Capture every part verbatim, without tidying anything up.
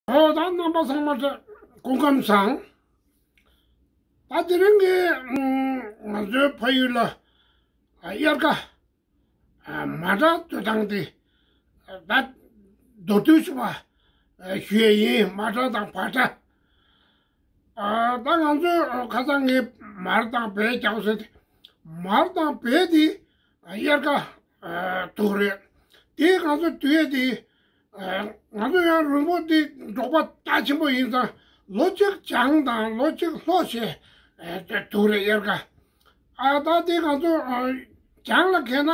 ཨོ་ད་རྣམ་པ་ཚང་མ་ད་སྐུ་ཁམས་བཟང་། ད་དེ་རིང་གི་ང་ཚོའི་ཕ་ཡུལ་ལ་དབྱར་ཁ་མ་གྲ་སྡོད་སྟངས་དེ་ད་མདོར་བསྡུས་ཤིག་ཞུ་ཡས་ཡིན། མ་གྲ་དང་བ་གྲ། ད་ང་ཚོས་ཁ་སང་ངས་མར་དང་བལ་རྒྱག་ཟེར་ཏེ། མར་དང་བལ་དེ་དབྱར་ཁ་དུག་རེད། དེ་ང་ཚོ་དུས་ཡས་དེ། ང་ཚོ་ཡང་རུང་བོ་དེ་འབྲོག་པ་རྒྱ་ཆེན་པོ་ཡིན་ཙང་ལོ་གཅིག་བྱང་དང་ལོ་གཅིག་ལྷོ་བྱས་དུག་རེད་དབྱར་ཁ། ཨ་ད་དེ་ང་ཚོ་བྱང་ལ་འཁེལ་ན་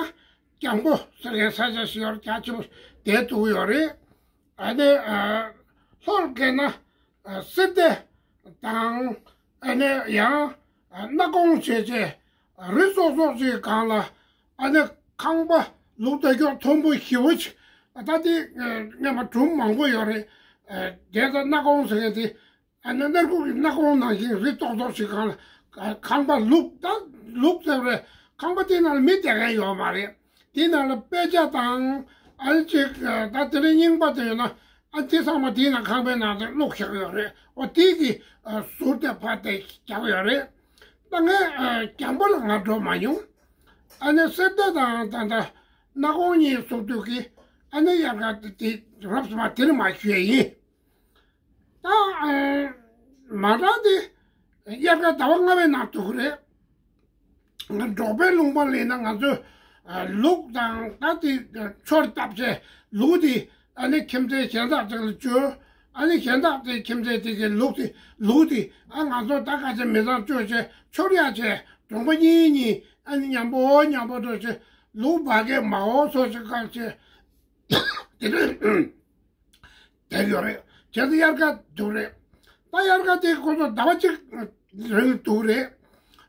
རྒྱང་པོ་ཟེར་མཁན་ས་ཆ་ཞིག་ཡོད་རེད། རྒྱ་ཆེན་པོ་དེ་དུག་ཡོད་རེད། ཨ་ནི་ལྷོ་ལ་འཁེལ་ན་གསེར་རྟ་དང་། ཨ་ནི་ཡང་སྣ་ཁོང་བྱས་བྱས་རི་སོག་སོག་ཅིག་སྒང་ལ་ཨ་ནི་ཁང་པ་ལུག་ད་ཀྱོག་མཐོན་པོ་ཞེ་པོ་ཅིག་ད་དེ་སྔས་མ་སྒྲུང་མང་པོ་ཡོད་རེད། དེ་ད་སྣ་ཁོང་ཟེར་མཁན་དེ། ཨ་ནི་མངལ་སྒོ་གི་སྣ་ཁོང་ནང་བཞིན་རི་ཏོག་ཏོག་ཞིག་སྒང་ལ་ཁང་པ་ལུག་ད་ལུག་ཟེར་བའི་ཁང་པ་དེ་ནང་ལ་མི་བསྡད་མཁན་ཡོད་མ་རེད། དེ་ནང་ལ་དཔེ་ཆ་དང་ཨ་ནི་ཅིག་ད་དེ་རིང་རྙིང་པ་དེ་ཡོད་ན། ཨ་དེ་ཚང་མ་དེའི་ནང་ཁང་པའི་ནང་དུ་བླུགས་བཞག་ཡོད་རེད། འོ་དེ་གི་ཟུར་དེ་ཕར་དེ་རྒྱག་ཡོད་རེད། ད་ངས་རྒྱང་པོ་ལ་ང་འགྲོ་མ་མྱོང་། ཨ་ནི་གསེར་རྟ་དང་ད་ལྟ་སྣ་ཁོང་གཉིས་ཟུར་དུ་གི་ཨ་ནི་དབྱར་ཁ་དེ་རོབ་ཙམ་དེ་ནས་མར་ཞུ་ཡས་ཡིན། ད་མ་གྲ་དེ་དབྱར་ཁ་ཟླ་བ་ལྔ་པའི་ནང་དུག་རེད། འབྲོག་པའི་ལུང་པ་ལ་ཡིན་ན་ང་ཚོས་ལུག་དང་ད་དེ་ཆོར་བཏབ་བྱས་ལུག་དེ་ཨ་ནི་ཁྱིམ་མཚེས་གཞན་དག་ཅིག་ལ་བཅོལ། ཨ་ནི་གཞན་དག་དེ་ཁྱིམ་མཚེས་དེ་གའི་ལུག་དེ་ལུག་དེ་ཨ་ང་ཚོ་ད་ག་ཚོད་མི་ཚང་བཅོལ་བྱས་ཆོར་ཡག་བྱས་གྲོང་པ་གཉིས་གཉིས་ཨ་ནི་མཉམ་པོ་མཉམ་པོ་འགྲོ་བྱས་ལུག་བ་གས་མ་འོ་སོ་ཞིག་བཀག་བྱས། དེ་འདྲ་བསྡད་ཡོད་རེད། བྱས་ཙང་དབྱར་ཁ་དུག་རེད། ད་དབྱར་ཁ་དེ་ཁོ་ཚོ་ཟླ་བ་གཅིག་རིང་དུག་རེད།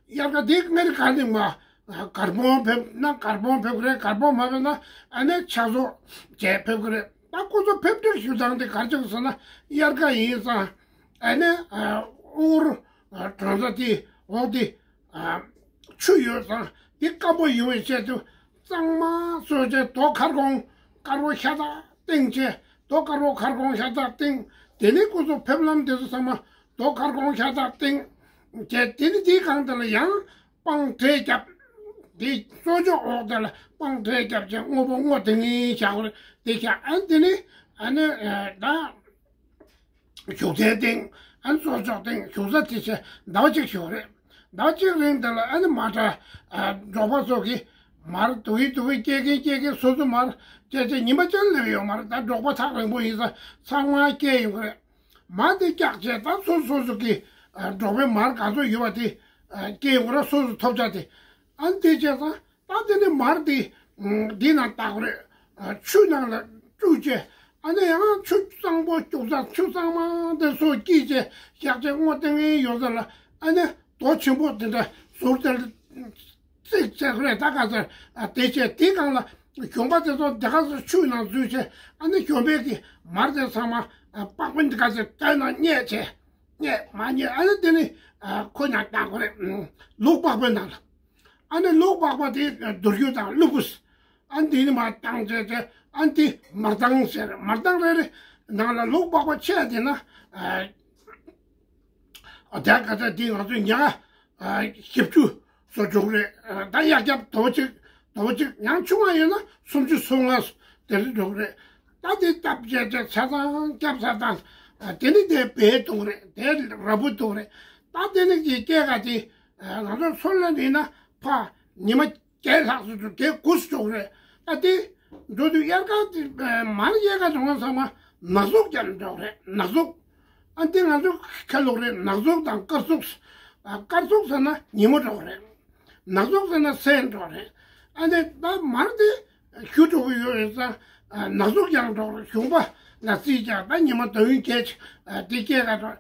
དབྱར་ཁ་དེ་ཨ་མི་རི་ཀ་ནས་མར་གར་སྤོང་ཕེབས་ན་གར་སྤོང་ཕེབས་ཀྱི་རེད། གར་སྤོང་མ་ཕེབས་ན་ཨ་ནི་ཆགས་ཚོགས་བྱས་ཕེབས་ཀྱི་རེད། ད་ཁོ་ཚོ་ཕེབས་སྒྲིག་ཞུ་སྟངས་དེ་ག་རེ་བྱུང་ཟེར་ན་དབྱར་ཁ་ཡིན་ཙང་ཨ་ནི་ཨུ་གུར་གྲོང་ཚོ་དེ་འོག་དེ། ཆུ་ཡོད་ཙང་དེ་སྐམ་པོ་ཡོང་བའི་ཆེད་དུ་གཙང་མ་བཟོས་བྱས་རྡོ་དཀར་གོང་དཀར་པོ་ཤ་སྟག་བཏིང་བྱས་རྡོ་དཀར་པོ་དཀར་གོང་ཤ་སྟག་བཏིང་། དེ་ནས་ཁོ་ཚོ་ཕེབས་ལམ་དེ་ཚོ་ཚང་མ་རྡོ་དཀར་གོང་ཤ་སྟག་བཏིང་བྱས། དེ་ནས་དེའི་སྒང་དེ་ལ་ཡང་སྤང་བྲེ་བརྒྱབ། དེའི་གཙོ་ཕྱོགས་འོག་དེ་ལ་སྤང་བྲེ་བརྒྱབ་བྱས་དངོས་པོ་སྔོ་ལྡིང་ལྡིང་བཞག་པ་རེད། དེ་བཞག་ཨ་ནི་དེ་ནས་ཨ་ནི་ད། བཞུགས་ཚན་སྟེང་ཨ་ནི་གཙོ་ཕྱོགས་སྟེང་བཞུགས་ས་དེ་བྱས་ཟླ་བ་གཅིག་བཞུགས་རེད། ཟླ་བ་གཅིག་རིང་དེ་ལ་ཨ་ནི་མ་གྲ་འབྲོག་པ་ཚོ་གིས་མར་དུག་གི་དུག་གི་སྐྱེལ་གིན་སྐྱེལ་གིན་སོ་སོ་མར་སྐྱེལ་བྱས་ཉི་མ་གཅིག་སླེབས་ཡོད་མ་རེད། ད་འབྲོག་པ་ཐག་རིང་པོ་ཡིན་ཙང་ཚང་མ་སྐྱེལ་ཡོང་གི་རེད། མར་དེ་བཀྱགས་བྱས་ད་སོ་སོ་སོ་གི་འབྲོག་པའི་མར་ག་ཚོད་ཡོད་པ་དེ་སྐྱེལ་ཡོང་གི་རེད། སོ་སོ་ཐོབ་ཆ་དེ་ཨ་ནི་དེ་བྱས་ཙང་། ད་དེ་ནས་མར་དེ་འདི་ནང་བཏགས་རེད། ཆུ་ནང་ལ་བཅུག་བྱས་ཨ་ནི་ཡང་ཆུ་གཙང་པོ་བཅུག་ས་ཆུ་གཙང་མ་དེ་སོ་སྐྱིད་བྱས་བཞག་བྱས་སྔོ་ལྡིང་ལྡིང་ཡོད་ས་ལ་ཨ་ནི་རྡོ་ཆེན་པོ་དེ་འདྲ་ཟུར་དེར་བརྩིགས་བྱས་རེད། ད་ག་ཚོད་དེ་བྱས་དེ་སྒང་ལ་གཞོན་པ་དེ་ཚོ་དེ་ག་ཚོད་ཆུ་ནང་འཛུལ་བྱས་ཨ་ནི་གཞོན་པའི་གི་མར་དེ་ཚང་མ་པགས་པ་འདི་ག་ཚོད་དེ་ནང་བསྙལ་བྱས་བསྙལ་མ་བསྙལ་ཨ་ནི་དེ་ནི་ཁོ་ནང་བཏགས་རེད། ལུག་པགས་པའི་ནང་ལ། ཨ་ནི་ལུག་པགས་པ་དེ་རྡོ་རྒྱུ་དང་ཀླུ་བུས། ཨ་ནི་དེ་ནི་མར་བཏང་བྱས་བྱས་ཨ་ནི་དེ་མར་ཐང་ཟེར། མར་ཐང་རེ་རེ་ནང་ལ་ལུག་པགས་པ་ཆེ་དེ་ན། ཨ་དེ་ག་ཚོད་དེ་ང་ཚོ་ཉ་བཞི་བཅུ་སོ་འགྲོ་གི་རེད། ད་གཡག་རྒྱབ་དོ་གཅིག་དོ་གཅིག་ཡང་ཆུང་བ་ཡོད་ན་སུམ་ཅུ་སོ་ལྔ་སོ་དེ་རེ་འགྲོ་གི་རེད། ད་དེ་བཏབ་བྱས་བྱས་ཆ་ཚང་རྒྱབ་ས་དང་དེ་ནི་དེ་བལ་འཐུང་རེད། དེ་ར་སྤུ་འཐུང་རེད། ད་དེ་ནི་གི་སྐྱེས་ཀ་དེ། ང་ཚོ་སོ་ལ་ནི་ན་ཕ་ཉི་མ་བརྒྱད་ལྷག་སུ་དུ་དེ་དགུ་སུ་འགྲོ་གི་རེད། ད་དེ་འགྲོ་དུས་དབྱར་ཁ་དེ་མར་དབྱར་ཁ་འགྲོ་ན་ཚང་མ་ནག་ཟུག་རྒྱབ་འགྲོ་གི་རེད། ནག་ཟུག་ཨ་དེ་ང་ཚོ་ཁ་ལོག་རེད། ནག་ཟུག་དང་དཀར་ཟུག་དཀར་ཟུག་ཟེར་ན་ཉིན་མོ་འགྲོ་གི་རེད། ནག་ཟུག་ཟེར་ན་སེར་འགྲོ་རེད། ཨ་ནི་ད་མར་དེ་ཞུ་འགྲོ་གི་ཡོད་རེད་ཙང་ནག་ཟུག་ཀྱང་འགྲོ་རེད། གཞོན་པ་ལ་རྩིས་ཀྱང་ད་ཉི་མ་ཟླ་བའི་སྐད་ཅིག་དེ་སྐད་ག་འགྲོ་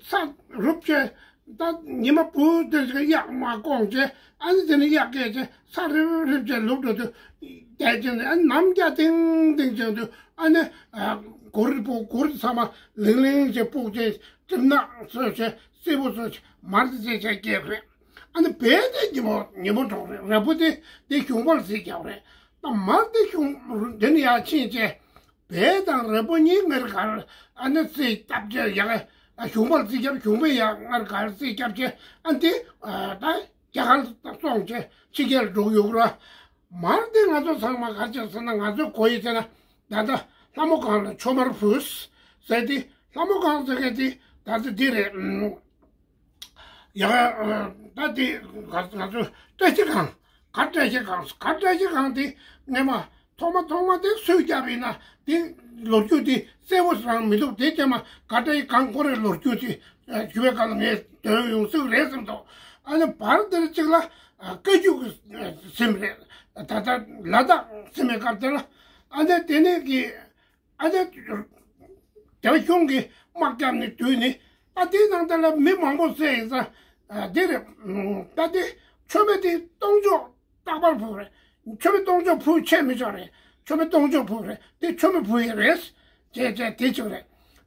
ས་རུབ་བྱས་ད་ཉི་མ་བུ་དེ་ཅིག་གཡག་མ་བསྐོང་བྱས་ཨ་ནི་དེ་ནི་གཡག་སྐད་བྱས་ས་རིབ་རིབ་བྱས་ལུག་འགྲོ་དུས་བསྡད་ཀྱི་ནི་ཨ་ནི་ནམ་རྒྱ་ཏིང་ཏིང་བྱས་དུས་ཨ་ནི་གུར་སྤུག་གུར་ཚང་མ་ལིང་ལིང་བྱས་སྤུག་བྱས་གྲིབ་ནག་བཟོས་བྱས་སེར་པོ་བཟོས་བྱས་མར་དེ་བྱས་བྱས་སྐྱེལ་གི་རེད། ཨ་ནི་བལ་དེ་ཉིན་མོ་ཉིན་མོ་འགྲོ་རེད། ར་སྤུ་དེ་དེ་གཞུང་པར་ཟེར་རྒྱག་རེད། ད་མར་དེ་གཞུང་དེ་ནི་ཡར་ཕྱིན་བྱས་ བལ་དང་རི་པོ་གཉིས་སྔར་གར་ཨ་ནི་རྩིས་བརྒྱབ་བྱས་ཡག་གཞུང་པར་རྩིས་བརྒྱབ། གཞུང་པས་ཡང་སྔར་གར་རྩིས་བརྒྱབ་བྱས། ཨ་འདི་ད་རྒྱ་གར་སོང་བྱས་ཕྱི་རྒྱལ་འགྲོ་གི་ཡོད་ར། མར་དེ་ང་ཚོ་ཚང་མ་ག་རེ་བྱས་ཟེར་ན། ང་ཚོ་གོ་ཡི་ཟེར་ན། ད་ལྟ་ལྷ་མོ་སྒང་ལ་མཆོད་མར་ཕུལ་ཟེར་དེ། ལྷ་མོ་སྒང་ཟེར་མཁན་དེ་ད་ལྟ་འདི་རེད། ཨམ། ཡ་ད་དེ་ང་ང་ཚོ་བཀྲ་ཤིས་སྒང་། གར་བཀྲ་ཤིས་སྒང་། གར་བཀྲ་ཤིས་སྒང་དེ་སྔས་མ་ཐོག་མ་ཐོག་མ་དེ་སུས་བརྒྱབ་ཡིན་ན། དེ་ལོ་རྒྱུས་དེ་གསལ་པོ་རང་མི་འདུག་དེ་རྗེས་མ་གར་བཀྲ་ཤིས་སྒང་སྐོར་རེ་ལོ་རྒྱུས་དེ་ཞུ་བའི་སྐབས་ལ་ངས་འདོན་ཡོང་སྲིད་རེད་བསམ་འདུག་ཨ་ནི་བར་དེར་གཅིག་ལ་བཀའ་བརྒྱུད་ཀྱི་གཟིམ་རེད། ད་ལྟ་ལ་དྭགས་གཟིམ་པའི་སྐབས་དེ་ལ། ཨ་ནི་དེ་ནས་ཀྱི་ཨ་ནི་རྒྱ་གཞུང་གིས་དམག་བརྒྱབ་ནས་བསྡུས་ནས། ད་དེའི་ནང་དེ་ལ་མི་མང་པོ་བསད་ཡིན་ཙང་། ཨ་འདི་རེད། ཨ་ད་དེ་མཆོད་མེ་དེ་སྟོང་མཆོད་རྟག་པར་ཕུལ་རེད། མཆོད་མེ་སྟོང་མཆོད་ཕུལ་ཆད་མི་ཆོག་རེད། མཆོད་མེ་སྟོང་མཆོད་ཕུལ་རེད། དེ་མཆོད་མེ་ཕུལ་ཡི་རེད། ཅེས་བྱས་དེ་བྱུང་རེད།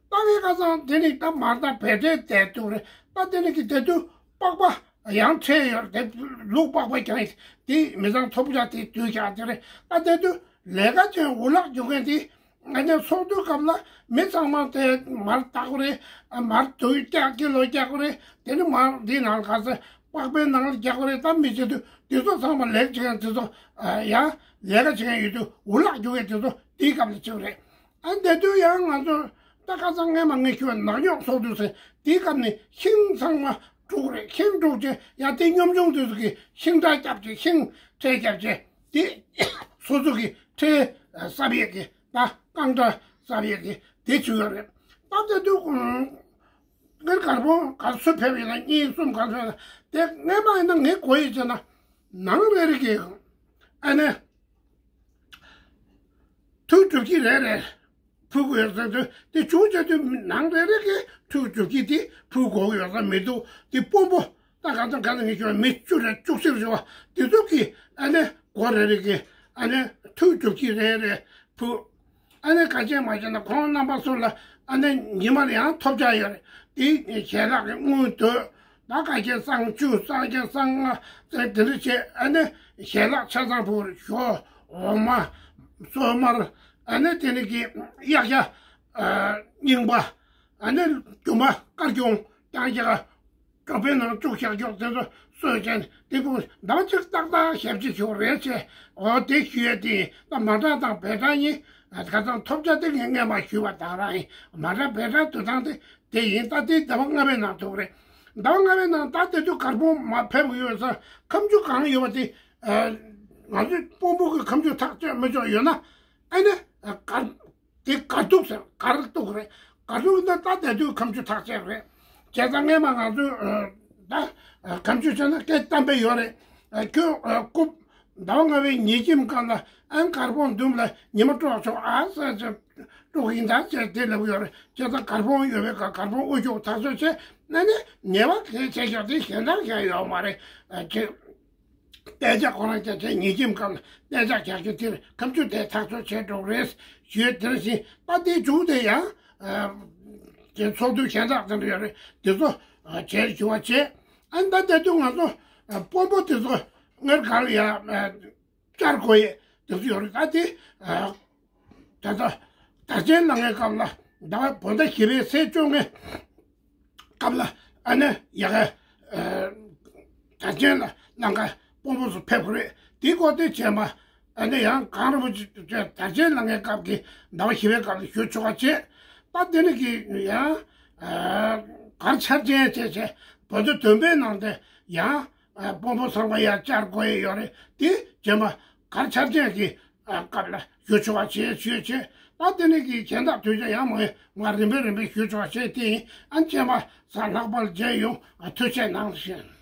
ད་ངས་ཁ་སང་དེ་ནི་ད་མར་ད་བལ་བྲེ་བསྡད་འདུག་རེད། ད་དེ་ནི་གི་དེ་དུས་པགས་པ་ཡང་འཕྲད་ཡོད་རེད། དེ་ལུག་པགས་པ་ཀྱང་དེ་མི་ཚང་ཐོབ་རྒྱག་དེ་དུས་ཀྱང་དེ་རེད། ད་དེ་དུས་ལས་ཀ་ཅན་འུ་ལག་རྒྱུག་མཁན་དེ། ཨ་ནི་ཚོགས་འདུའི་སྐབས་ལ་མི་ཚང་མ་དེ་མར་བཏགས་རེད། མར་དུག་རྒྱག་གི་ལོ་རྒྱག་གི་རེད། དེ་ནི་མར་འདི་ནང་ག་ཚོད་པགས་པའི་ནང་ལ་རྒྱག་གི་རེད། ད་མི་བྱེད་དུས་དེ་ཚོ་ཚང་མ་ལས་བྱེད་མཁན་དེ་ཚོ། ཡང་ལས་ཀ་བྱེད་མཁན་ཡོད་དུས་འུ་ལག་རྒྱུག་མཁན་དེ་ཚོ་དེའི་སྐབས་ལ་བྱེད་རེད། ཨ་འདི་དུས་ཡང་ང་ཚོ་ད་ཁ་སང་སྔས་མ་ངས་ཞུས་པ་ནག་ཉོག་ཚོགས་འདུ་ཟེར། དེའི་སྐབས་ནས་ཤིང་ཚང་མ་དཀྲུགས་རེད། ཤིང་དཀྲུགས་རྗེས་ཡང་དེ་གཉོམ་ཆུང་དེ་ཚོ་གིས་ཤིང་ཁྲ་བརྒྱབ་བྱས། ཤིང་ཁྲལ་བརྒྱབ་བྱས་དེ་སོ་སོ་གི་ཁྲལ་གསབ་ཡས་ཀྱི། ད་རྐང་ཁྲ་གསབ་ཡས་ཀྱི་དེ་བྱུང་ཡོད་རེད། ད་དེ་དུས་ངས་གར་པོ་གར་སུ་ཕེབས་ཡིན་ན། གཉིས་གསུམ་གར་ཕེབས་ན། དེ་སྔས་མ་ཡིན་ན་ངས་གོ་ཡི་བྱས་ན། ནང་རེ་རེ་གི་ཨ་ནི་ཐུགས་སྒྲུབ་ཀྱི་རེ་རེ་ཕུལ་དགོས་ཡོད་ཟེར་དུས། དེ་བྱུང་བྱས་དུས་ནང་རེ་རེ་གི་ཐུགས་སྒྲུབ་ཀྱི་དེ་ཕུལ་དགོས་ཀྱི་ཡོད་ས་མི་འདུག་དེ་དཔོན་པོ་ད་ག་ཚོད་ག་ཚོད་ངས་ཞུ་བ་མི་བཅུ་རེ་བཅུ་གཅིག་རེ་བ་དེ་ཚོ་གི་ཨ་ནི་སྒོ་རེ་རེ་གི་ཨ་ནི་ཐུགས་སྒྲུབ་ཀྱི་རེ་རེ་ཕུལ། ཨ་ནི་ག་ཅན་མ་བྱས་ན་ཁོང་རྣམ་པ་ཚོ་ལ་ཨ་ནི་ཉི་མར་ཡང་ཐོབ་རྒྱག་ཡོད་རེད། དེ་ཞལ་ལག་གི་དངུལ་དོད། ད་ག་ཅན་སྲང་བཅུ། སྲང་བརྒྱད། སྲང་ལྔ་ཟེར་དེ་འདྲ་བྱས། ཨ་ནི་ཞལ་ལག་ཆ་ཚང་ཕུལ་རེད། ཞོ། འོ་མ། སོ་མར། ཨ་ནི་དེ་ནི་གི་གཡག་ཡ། རྙིང་པ། ཨ་ནི་རྒྱུ་མ་དཀར་གྱོང་རྐྱང་རྐྱང་། གྲོ་པའི་ནང་བཅུག་བཞག་ཆོག་དེ་ཚོ་གསོས་བྱས་ནས། དེ་ཕུལ། ཟླ་བ་གཅིག་ཏག་ཏག་ཞབས་ཕྱི་ཞུ་རེད་བྱས། འོ་དེ་ཞུ་ཡས་དེ་ཡིན། ད་མ་དྲག་དང་བེ་དྲག་གཉིས་ཁ་སང་ཐོབ་རྒྱག་དེ་ངས་སྔས་མ་ཞུས་པ་དང་རང་ཡིན། མ་དྲག་བེ་དྲག་དུ་དང་དེ་དེ་ཡིན། ད་དེ་ཟླ་བ་ལྔ་པའི་ནང་ཐུག་རེད། ཟླ་བ་ལྔ་པའི་ནང་ད་དེ་དུས་གར་པོ་མ་ཕེབས་ཀྱི་ཡོད་ས། ཁ་མཆུ་གང་ཡོད་པ་དེ། ང་ཚོའི་དཔོན་པོ་གི་ཁ་མཆུ་ཐག་གཅོད་མི་ཆོག་ཡོད་ན། ཨ་ནི་གར། དེ་གར་གཏུགས་ཟེར། གར་གཏུགས་རེད། གར་གཏུགས་ན་ད་དེ་དུས་ཁ་མཆུ་ཐག་བཅད་རེད། བྱས་ཙང་སྔས་མ་ང་ཚོས་ད་ཁ་མཆུ་བྱས་ན་སྐད་བཏང་པའི་ཡོད་རེད། ཁྱོད་རྐུབ་ཟླ་བ་ལྔ་པའི་ཉེས་ཁྲིམས་སྒང་ལ་ཨན་གར་པོ་འདུམ་ལ་ཉི་མ་དཀྲོག་ཆོག་ཨ་ཟེར་ཅིག་དཀྲོག་གི་ཡིན་ད་ཅེས་དེ་ལབ་ཡོད་རེད། བྱས་ཙང་གར་པོ་ཡོད་པའི་སྐབས་གར་པོ་དབུ་ཞུགས་ཐག་གཅོད་བྱས། ཨ་ནི་ཉེས་པ་གལ་ཆེ་ཤོས་དེ་གཞན་དག་གཞན་ཡོད་མ་རེད། ཁྱེད། གཏན་འཇགས་ཁོ་རང་ཅག་ཁྱེད་ཉེས་ཁྲིམས་སྒང་ལ་གཏན་འཇགས་རྒྱག་རྒྱུ་དེར་ཁ་མཆུ་དེ་ཐག་གཅོད་བྱས་འགྲོ་རེད་ཞུས། དེར་བཞིན་ད་དེའི་མཇུག་དེ་ཡང་དེ་ཚོགས་འདུ་གཞན་དག་དེ་འདྲ་ཡོད་རེད། དེ་ཚོ་བྱས་ཞུ་བ་བྱས། ཨ་ནི་ད་དེ་དུས་ང་ཚོ་དཔོན་པོ་དེ་ཚོ་སྔར་ག་ལ་ཡ་བཅར་དགོས་ཡས་དེ་ཚོ་ཡོད་རེད། ད་དེ། ད་ལྟ་དར་ཆེན་ལ་ངའི་སྐབས་ལ་ཟླ་བ་བོད་ཟླ་བཞི་པའི་ཚེས་བཅོ་ལྔའི་སྐབས་ལ་ཨ་ནི་ཡ་ག་དར་ཆེན་ལ་ལང་ཀ་དཔོན་པོ་ཚོ་ཕེབས་ཀྱི་རེད། དེའི་སྐོར་དེ་བྱས་མ་ཨ་ནི་ཡང་གངས་རིན་པོ་ཆེ་དར་ཆེན་ལ་ངའི་སྐབས་ཀྱི་ཟླ་བ་བཞི་པའི་སྐབས་ལ་ཞུ་ཆོག་པ་བྱས། ད་དེ་ནི་གི་ཡང་གར་འཆར་ཅན་བྱས་བྱས་བོད་ཟླ་བདུན་པའི་ནང་དེ་ཡང་དཔོན་པོ་ཚང་མ་ཡར་བཅར་དགོས་ཡས་ཡོད་རེད། དེ་བྱས་མ་གར་འཆར་ཅན་གྱི་ཨ་སྐབས་ལ་ཞུ་ཆོག་པ་བྱས་ཞུས་བྱས། ད་དེ་ནས་ཀྱི་གཞན་དག་དུས་ཆ་ཡང་མ་ཡིན་མ་རིམ་པས་རིམ་པས་ཞུ་ཆོག་པ་བྱས། དེ་ཡིན་ཨ་ནི་བྱས་མ་གཟའ་ལྷག་པར་མཇལ་ཡོང་ཨ་ཐུགས་རྗེ་གནང་ཞུ།